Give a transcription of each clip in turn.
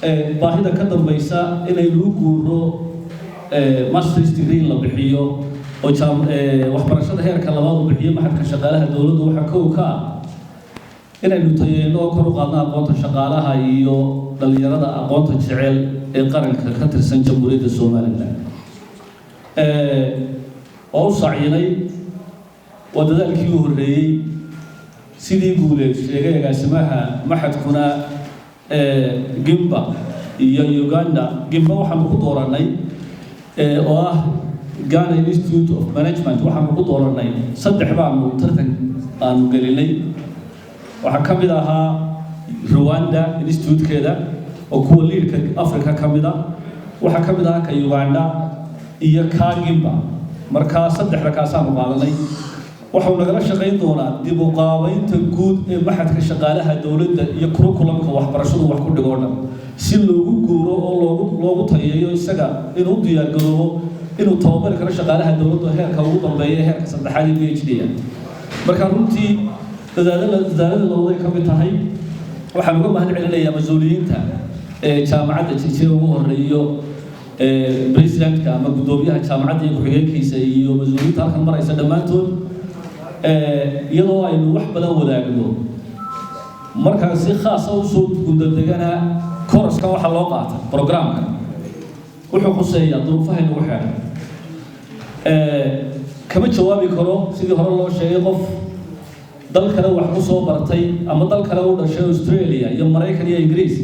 Baahida ka dambaysa inaynu u guuro masters degree la bixiyo oo waxbarashada heerka labaad uu bixiyo Machadka Shaqaalaha Dowladdu, waxaa kow ka ah inaynu tayeyno oo kor u qaadno aqoonta shaqaalaha iyo dhalinyarada aqoonta jecel ee qaranka ka tirsan Jamhuuriyadda Somaliland. Waa u sacyinay, waa dadaalkii u horreeyey. Sidii Guuleed sheegay agaasimaha machadkuna, GIMPA iyo Uganda. GIMPA waxaanu ku dooranay, oo ah Ghana Institute of Management, waxaanu ku dooranay saddex baanu tartan aanu gelinay. Waxaa ka mid ahaa Rwanda institute-keeda oo kuwa leader-ka Africa ka mid a, waxaa ka mid ahaa ka Uganda iyo ka GIMPA. Markaa saddexda kaasaanu qaadanay. Waxau nagala shaqayn doonaa dib u qaabaynta guud ee Machadka Shaqaalaha Dowladda iyo curriculum-ka waxbarashadu wax ku dhigo o dhan, si loogu guuro oo loogu tayeeyo isaga inuu u diyaargaroobo inuu tababari karo shaqaalaha dowladda heerka ugu dambeeya, heerka saddexaad ee PhD. Marka runtii dadaalada lawaday ka mid tahay. Waxaan uga mahad celinayaa mas-uuliyiinta ee jaamacadda Jigjiga, ugu horeeyo presidentka ama guddoomiyaha jaamacadda iyo ku-xigeenkiisa iyo mas-uuliyiinta halkan maraysa dhammaantood. Iyadoo aynu wax badan wadaagno, markaan si khaasa usoo gundadegana, course-kan waxaa loo qaatay, programkan wuxuu khuseeyaa duruufaha inagu xeeran. Kama jawaabi karo, sidii hore loo sheegay, qof dal kale wax ku soo bartay ama dal kale u dhashay, Australia iyo Maraykan iyo Ingiriis,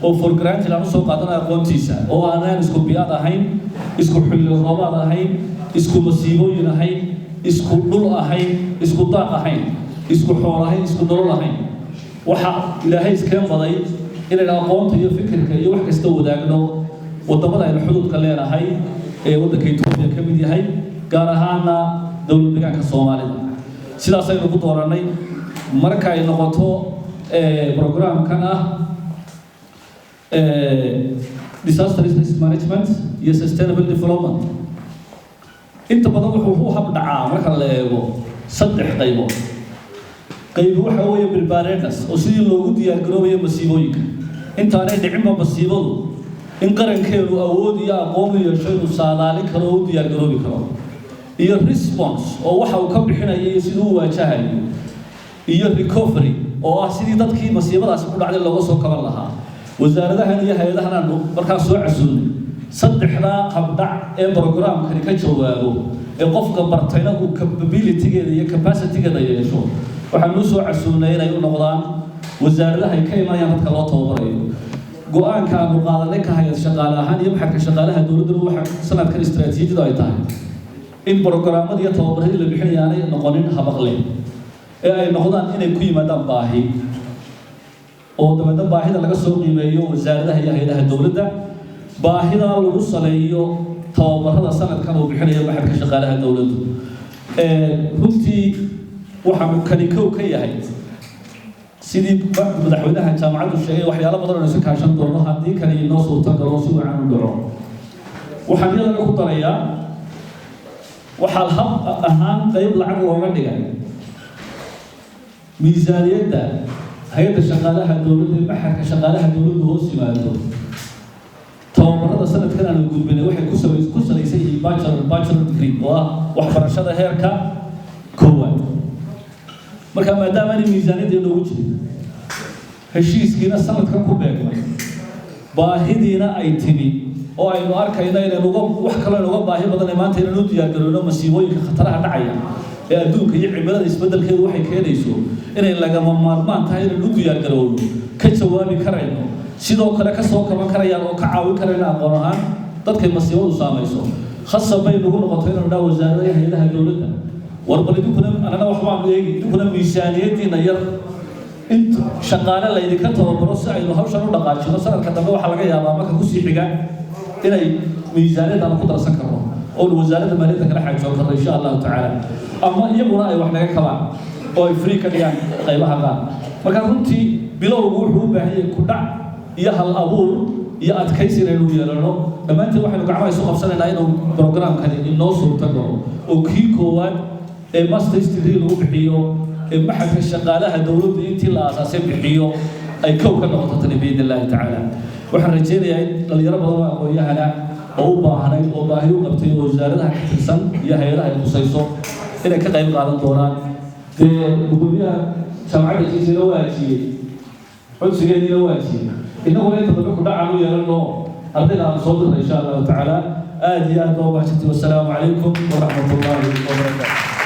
oo for granted aan usoo qaadana aqoontiisa, oo aanaan isku biyaad ahayn, isku xilli roobaad ahayn, isku masiibooyin ahayn, isku dhul ahayn, isku daaq ahayn, isku xool ahayn, isku nolol ahayn. Waxa Ilaahay iskeen baday inaynu aqoonta iyo fikirka iyo wax kasta wadaagno waddamada aynu xuduudka leenahay ee waddanka Etoobiya ka mid yahay, gaar ahaana Dowlad Deegaanka Soomaalida. Sidaasaynu ku doorannay. Marka ay noqoto programkan ah disaster risk management iyo sustainable development, inta badan wuxuu u habdhacaa marka la eego saddex qaybood. Qaybi waxa weeye preparedness, oo sidii loogu diyaargaroobayo masiibooyinka intaanay dhicinba masiibadu, in qarankeenu awood iyo aqoon u yeesho inuu saadaalin karo oo u diyaargaroobi karo, iyo response, oo waxa uu ka bixinayo iyo siduu u waajahayo, iyo recovery, oo ah sidii dadkii masiibadaasi ku dhacday looga soo kaban lahaa. Wasaaradahan iyo hay-adahan aanu markaa soo casuulnay, saddexdaa habdhac ee programkani ka jawaabo ee qofka bartayna uu capability-geeda iyo capacity-geeda yeesho, waxaanu u soo casuulnay inay u noqdaan wasaaradaha ay ka imanayaan dadka loo tababarayo. Go-aanka aanu qaadanay ka hayad shaqaale ahaan iyo Machadka Shaqaalaha Dowladduna, waxa sanadkan istaraatiijiyadu ay tahay in programada iyo tababaradii la bixinaya aanay noqonin habaqle, ee ay noqdaan inay ku yimaadaan baahi, oo dabeedna baahida laga soo qiimeeyo wasaaradaha iyo hay-adaha dowladda, baahidaa lagu saleeyo tababarada sanadkan uu bixinayo Machadka Shaqaalaha Dowladdu. Runtii waxaanu kani kow ka yahay, sidii madaxweynaha jaamacaddu sheegay, waxyaalo badan oo isu kaashan doono haddii kani inoo suurto galo, si wacan u dhaco. Waxaan iyadana ku darayaa, waxaa hab ahaan qayb lacag looga dhigay miisaaniyadda hay-adda shaqaalaha dowladda ee Machadka Shaqaalaha Dowladdu hoos yimaado. Tababarada sanadkan aanu gudbinay waxay ku salaysan yihiin bachelor degree, oo ah waxbarashada heerka koowaad. Marka maadaama aanay miisaaniyadda inoogu jirin, heshiiskiina sanadkan ku beegmay, baahidiina ay timi, oo aynu arkayno inaynu uga wax kaloo aynu uga baahi badanay maanta inaynu u diyaargarowno masiibooyinka khataraha dhacaya ee adduunka iyo cimilada isbeddelkeedu waxay keenayso, inay lagama maarmaan tahay inaynu u diyaargarowno, ka jawaabi karayno, sidoo kale ka soo kaban karayaan oo ka caawin karayno aqoon ahaan dadkay masiibadu saamayso, khasab bay nagu noqotay inaynu dhaa wasaaradaha, hay-adaha dowladda: war bal idinkuna, anana waxbaanu eegi, idinkuna miisaaniyaddiina yar in shaqaale laydinka tababaro si aynu hawshan u dhaqaajino. Sanadka dambe waxaa laga yaabaa marka kusii xiga inay miisaaniyadda aanu ku darsan karno oonu Wasaaradda Maaliyadda kala xaajoon karno, insha Allahu tacaala, ama iyaguna ay wax naga kabaan oo ay free ka dhigaan qaybaha qaar. Marka runtii bilowgu wuxuu u baahan yahay ku dhac iyo hal abuur iyo adkaysi inaynu yeelano. Dhammaanteen waxaynu gacmaha isu qabsanaynaa inuu programkani inoo suurto galo, oo kii koowaad ee masters degree lagu bixiyo ee Machadka Shaqaalaha Dowladda intii la aasaasay bixiyo. Ay kow ka noqoto tani, biidni Illaahi tacaala. Waxaan rajaynayaa in dhalinyaro badan oo aqoon-yahana oo u baahnay oo baahi u qabtay oo wasaaradaha ka tirsan iyo hay-adaha ay khusayso inay ka qayb qaadan doonaan. Dee gudoomiyaha jaamacadda Jiisina waa ajiyey, codsigeediina waa ajiyey. Innaguna inta dambe ku dhacaan u yeelano ardayda aan soo dirna, insha Allahu tacaala. Aad iyo aad baa umahadsantii. Wasalaamu calaykum waraxmat ullaahi wabarakaatu.